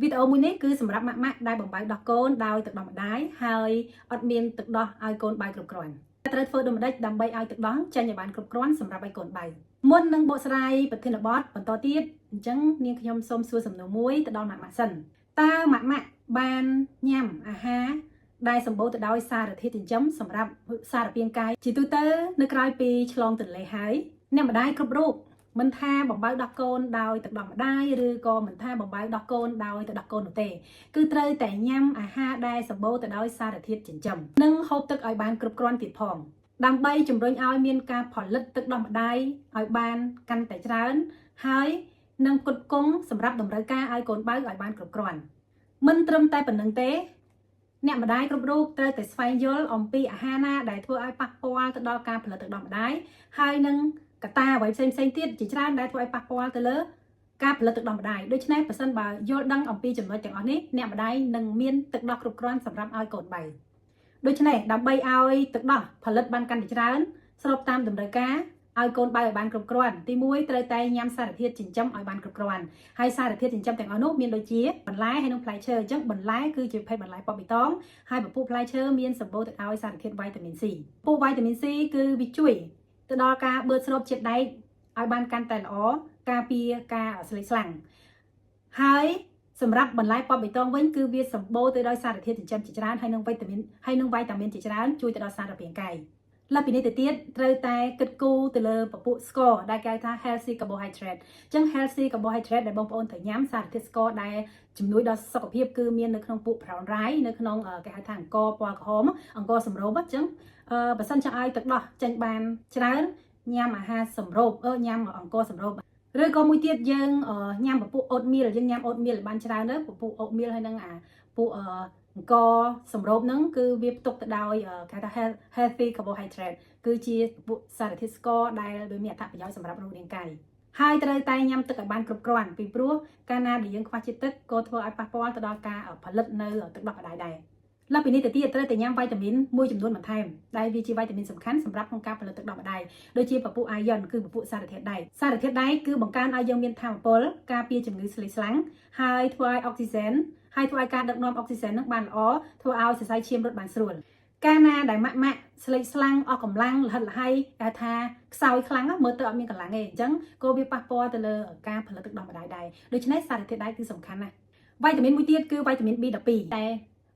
វីដេអូមួយនេះគឺសម្រាប់ម៉ាក់ម៉ាក់ដែលបំបៅដោះកូនដោយទឹកដោះម្ដាយហើយអត់មានទឹកដោះឲ្យកូនបៅគ្រប់គ្រាន់ត្រូវធ្វើដូចម្ដេចដើម្បីឲ្យទឹកដោះចេញឲ្យបានគ្រប់គ្រាន់សម្រាប់ឲ្យកូនបៅមុននឹងបកស្រាយប្រធានបទបន្តទៀតអញ្ចឹងនាងខ្ញុំសូមសួរសំណួរមួយទៅដល់ម៉ាក់ម៉ាក់សិនតើម៉ាក់ម៉ាក់បានញ៉ាំអាហារដែលសម្បូរទៅដោយសារធាតុចិញ្ចឹមសម្រាប់សារពាង្គកាយជាទូទៅនៅក្រោយពីឆ្លងទន្លេហើយអ្នកម្ដាយគ្រប់រូបមិនថាបំបៅដោះកូនដោយទឹកដោះម្ដាយឬក៏មិនថាបំបៅដោះកូនដោយទឹកដោះកូននោះទេគឺត្រូវតែញ៉ាំអាហារដែលសម្បូរទៅដោយសារធាតុចិញ្ចឹមនិងហូបទឹកឲ្យបានគ្រប់គ្រាន់ទៀតផងដើម្បីជំរុញឲ្យមានការផលិតទឹកដោះម្ដាយឲ្យបានកាន់តែច្រើនហើយនឹងផ្គត់ផ្គង់សម្រាប់តម្រូវការឲ្យកូនបើឲ្យបានគ្រប់គ្រាន់មិនត្រឹមតែប៉ុណ្ណឹងទេអ្នកម្ដាយគ្រប់រូបត្រូវតែស្វែងយល់អំពីអាហារណាដែលធ្វើឲ្យប៉ះពាល់ទៅដល់ការផលិតទឹកដោះម្ដាយហើយនឹងកត្តាអ្វីផ្សេងផ្សេងទៀតជាច្រើនដែលធ្វើឲ្យប៉ះពាល់ទៅលើការផលិតទឹកដោះម្ដាយដូច្នេះប្រសិនបើយល់ដឹងអំពីចំណុចទាំងអស់នេះអ្នកម្ដាយនឹងមានទឹកដោះគ្រប់គ្រាន់សម្រាប់ឲ្យកូនបើដូច្នេះដើម្បីឲ្យទឹកដោះផលិតបានកាន់តែច្រើនស្របតាមតម្រូវការឲ្យកូនបើឲ្យបានគ្រប់គ្រាន់ទី1ត្រូវតែញ៉ាំសារធាតុចិញ្ចឹមឲ្យបានគ្រប់គ្រាន់ហើយសារធាតុចិញ្ចឹមទាំងអស់នោះមានដូចជាបន្លែហើយនិងផ្លែឈើអញ្ចឹងបន្លែគឺជាប្រភេទបន្លែពណ៌បៃតងហើយពពួកផ្លែឈើមានសម្បូរទៅដោយសារធាតុវីតាមីន C ពួកវីតាមីន C គឺវាជួយទៅដល់ការបឺតស្រូបជាតិដែកឲ្យបានកាន់តែល្អការពារការស្លេកស្លាំងហើយសម្រាប់បន្លែពណ៌បៃតងវិញគឺវាសម្បូរទៅដោយសារធាតុចិញ្ចឹមជាច្រើនហើយនិងវីតាមីនហើយនិងវីតាមីនជាច្រើនជួយទៅដល់សារពាង្គកាយលើសពីនេះទៅទៀតត្រូវតែគិតគូរទៅលើពពួកស្ករដែលគេហៅថា healthy carbohydrate អញ្ចឹង healthy carbohydrate ដែលបងប្អូនត្រូវញ៉ាំសារធាតុស្ករដែលជំនួយដល់សុខភាពគឺមាននៅក្នុងពួក brown rice នៅក្នុងគេហៅថាអង្ករពណ៌ក្រហមអង្ករសម្រូបអញ្ចឹងអឺបើសិនចង់ឲ្យទឹកដោះចេញបានច្រើនញ៉ាំអាហារសម្រូបអឺញ៉ាំអង្ករសម្រូបឬក៏មួយទៀតយើងញ៉ាំពពួក oatmeal យើងញ៉ាំ oatmeal បានច្រើនទៅពពួក oatmeal ហើយនឹងអាពួកអង្ករសម្រូបហ្នឹងគឺវាផ្ទុកទៅដោយគេថា healthy carbohydrate គឺជាពួកសារធាតុស្ករដែលវាមានអត្ថប្រយោជន៍សម្រាប់រូបរាងកាយហើយត្រូវតែញ៉ាំទឹកឲ្យបានគ្រប់គ្រាន់ពីព្រោះកាលណាដែលយើងខ្វះជាតិទឹកក៏ធ្វើឲ្យប៉ះពាល់ទៅដល់ការផលិតនៅទឹកដោះម្ដាយដែរលើសពីនេះទៅទៀតត្រូវតែញ៉ាំវីតាមីនមួយចំនួនបន្ថែមដែលវាជាវីតាមីនសំខាន់សម្រាប់ក្នុងការផលិតទឹកដោះម្ដាយដូចជាពពួក iron គឺពពួកសារធាតុដែកសារធាតុដែកគឺបង្កើនឲ្យយើងមានថាមពលការពារជំងឺស្លេកស្លាំងហើយធ្វើឲ្យអុកស៊ីសែនហើយធ្វើឲ្យការដឹកនាំអុកស៊ីសែននឹងបានល្អធ្វើឲ្យសរសៃឈាមរត់បានស្រួលកាលណាដែលម៉ាក់ម៉ាក់ស្លេកស្លាំងអស់កម្លាំងលហិតលហៃគេថាខ្សោយខ្លាំងមើលទៅអត់មានកម្លាំងទេអញ្ចឹងក៏វាប៉ះពាល់ទៅលើការផលិតទឹកដោះម្ដាយដែរដូច្នេះសារធាតុដែកគឺសំខាន់ណាស់វីតាមីនមួយទៀតគឺវីតាមីន B12 តែ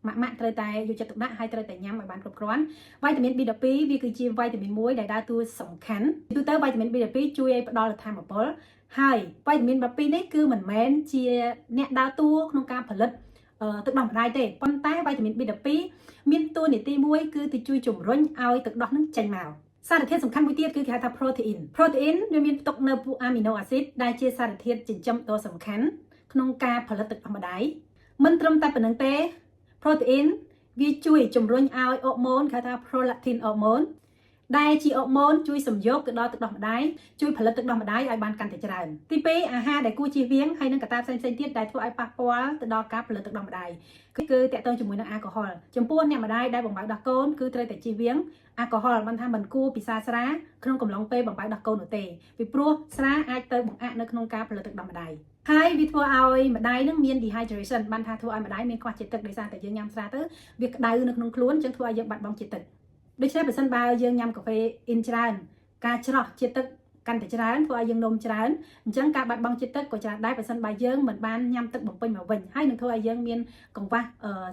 ម៉ាក់ម៉ាក់ត្រូវតែយកចិត្តទុកដាក់ហើយត្រូវតែញ៉ាំឲ្យបានគ្រប់គ្រាន់វីតាមីន B12 វាគឺជាវីតាមីនមួយដែលដើរតួសំខាន់ទូទៅវីតាមីន B12 ជួយឲ្យផ្ដល់ថាមពលហើយវីតាមីន B12 នេះគឺមិនមែនជាអ្នកដើរតួក្នុងការផលិតទឹកដោះម្ដាយទេប៉ុន្តែវីតាមីន B12 មានតួនាទីមួយគឺទៅជួយជំរុញឲ្យទឹកដោះនឹងចេញមកសារធាតុសំខាន់មួយទៀតគឺគេហៅថា protein protein វាមានផ្ទុកនៅពួក amino acid ដែលជាសារធាតុចិញ្ចឹមដ៏សំខាន់ក្នុងការផលិតទឹកដោះម្ដាយមិនត្រឹមតែប៉ុណ្ណឹងទេ protein វាជួយជំរុញឲ្យអរម៉ូនគេហៅថា prolactin hormone ដែលជាអរម៉ូនជួយសំយោគទៅដល់ទឹកដោះម្ដាយជួយផលិតទឹកដោះម្ដាយឲ្យបានកាន់តែច្រើនទី2អាហារដែលគួរជៀសវាងហើយនិងកត្តាផ្សេងៗទៀតដែលធ្វើឲ្យប៉ះពាល់ទៅដល់ការផលិតទឹកដោះម្ដាយគឺតាក់ទងជាមួយនឹងអាល់កុហុលចំពោះអ្នកម្ដាយដែលបំបៅដោះកូនគឺត្រូវតែជៀសវាងអាល់កុហុលមិនថាមិនគួរពិសាស្រាក្នុងកំឡុងពេលបំបៅដោះកូននោះទេពីព្រោះស្រាអាចទៅបង្អាក់នៅក្នុងការផលិតទឹកដោះម្ដាយហើយវាធ្វើឲ្យម្ដាយនឹងមាន dehydration បានថាធ្វើឲ្យម្ដាយមានខ្វះជាតិទឹកដោយសារតែយើងញ៉ាំស្រាទៅវាក្តៅនៅក្នុងខ្លួនចឹងធ្វើឲ្យយើងបាត់បង់ជាតិទឹកដូច្នេះបើសិនបើយើងញ៉ាំកាហ្វេអ៊ីនច្រើនការច្រោះជាតិទឹកកាន់តែច្រើនធ្វើឲ្យយើងនោមច្រើនអញ្ចឹងការបាត់បង់ជាតិទឹកក៏ច្រើនដែរបើសិនបើយើងមិនបានញ៉ាំទឹកបំពេញមកវិញហើយនឹងធ្វើឲ្យយើងមានកង្វះ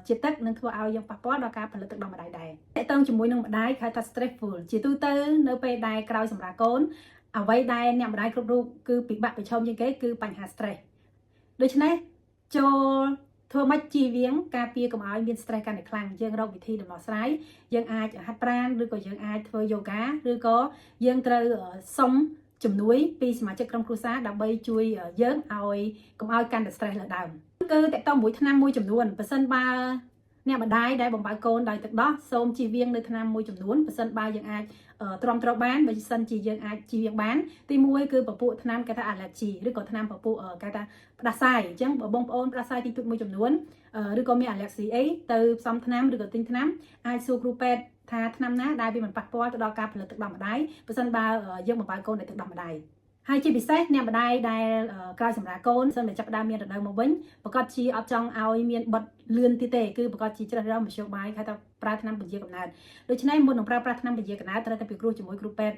ជាតិទឹកនឹងធ្វើឲ្យយើងប៉ះពាល់ដល់ការផលិតទឹកដោះម្ដាយដែរតកតងជាមួយនឹងម្ដាយគេហៅថា stressful ជាទូទៅនៅពេលដែលក្រោយសម្រាលកូនអ្វីដែលអ្នកម្ដាយគ្រប់រូបគឺពិបាកប្រឈមជាងគេគឺបញ្ហា stress ដូច្នេះចូលធ្វើម៉េចជៀសវាងការពារកុំឲ្យមាន stress កាន់តែខ្លាំងយើងរកវិធីដំណោះស្រាយយើងអាចហាត់ប្រាណឬក៏យើងអាចធ្វើយូហ្គាឬក៏យើងត្រូវសុំជំនួយពីសមាជិកក្រុមគ្រួសារដើម្បីជួយយើងឲ្យកុំឲ្យកាន់តែ stress លើដើមគឺតកតមួយថ្នាំមួយចំនួនប៉ះសិនបើអ្នកម្ដាយដែលបំបៅកូនដោយទឹកដោះសូមជៀសវាងនៅថ្នាំមួយចំនួនប៉ះសិនបើយើងអាចទ្រាំទ្របានបើសិនជាយើងអាចជៀសវាងបានទី1គឺពពួកថ្នាំគេថា allergy ឬក៏ថ្នាំពពួកគេថាផ្ដាសាយអញ្ចឹងបើបងប្អូនផ្ដាសាយទីទូចមួយចំនួនឬក៏មាន allergy អីទៅផ្សំថ្នាំឬក៏ទិញថ្នាំអាចសួរគ្រូពេទ្យថាថ្នាំណាដែលវាមិនប៉ះពាល់ទៅដល់ការផលិតទឹកដោះម្ដាយបើសិនបើយើងបំបៅកូនដោយទឹកដោះម្ដាយ ហើយជាពិសេសអ្នកម្ដាយដែលក្រោយសម្រាលកូនសិនតែចាប់ផ្ដើមមានរដូវមកវិញប្រកាសជាអត់ចង់ឲ្យមានបិទលឿនទៀតទេគឺប្រកាសជាជ្រើសរើសមធ្យោបាយគេថាប្រើថ្នាំពន្យាកំណើតដូច្នេះមុននឹងប្រើប្រាស់ថ្នាំពន្យាកំណើតត្រូវតែពិគ្រោះជាមួយគ្រូពេទ្យ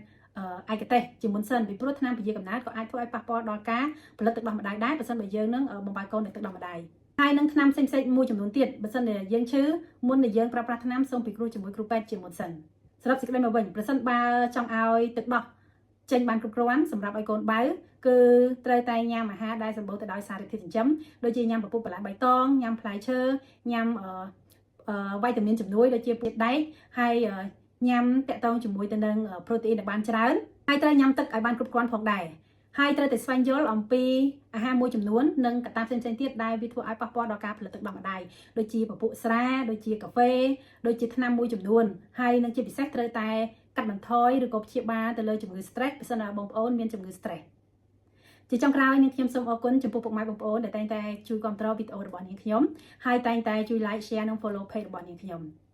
ឯកទេសជាមុនសិនពីព្រោះថ្នាំពន្យាកំណើតក៏អាចធ្វើឲ្យប៉ះពាល់ដល់ការផលិតទឹកដោះម្ដាយដែរបើសិនបើយើងនឹងបំបៅកូនដោយទឹកដោះម្ដាយហើយនឹងថ្នាំផ្សេងៗមួយចំនួនទៀតបើសិនជាយើងឈឺមុននឹងយើងប្រើប្រាស់ថ្នាំសូមពិគ្រោះជាមួយគ្រូពេទ្យជាមុនសិនសរុបសេចក្តីមកវិញប្រសិនបើចង់ឲ្យទឹកដោះចេញបានគ្រប់គ្រាន់សម្រាប់ឲ្យកូនបៅគឺត្រូវតែញ៉ាំអាហារដែលសម្បូរទៅដោយសារធាតុចិញ្ចឹមដូចជាញ៉ាំពពុះបន្លែបៃតងញ៉ាំផ្លែឈើញ៉ាំអឺវីតាមីនជំនួយដូចជាជាតិដែកហើយញ៉ាំតាក់ទងជាមួយទៅនឹងប្រូតេអ៊ីនដែលបានច្រើនហើយត្រូវញ៉ាំទឹកឲ្យបានគ្រប់គ្រាន់ផងដែរហើយត្រូវតែស្វែងយល់អំពីអាហារមួយចំនួននិងកត្តាផ្សេងៗទៀតដែលវាធ្វើឲ្យប៉ះពាល់ដល់ការផលិតទឹកដោះម្ដាយដូចជាពពុះស្រាដូចជាកាហ្វេដូចជាថ្នាំមួយចំនួនហើយនិងជាពិសេសត្រូវតែកាត់បន្ថយឬក៏ព្យាបាលទៅលើជំងឺ stress ប្រសិនបើបងប្អូនមានជំងឺ stress ជាចុងក្រោយនាងខ្ញុំសូមអរគុណចំពោះពុកម៉ែបងប្អូនដែលតែងតែជួយគាំទ្រវីដេអូរបស់នាងខ្ញុំហើយតែងតែជួយ like, share និង follow page របស់នាងខ្ញុំ។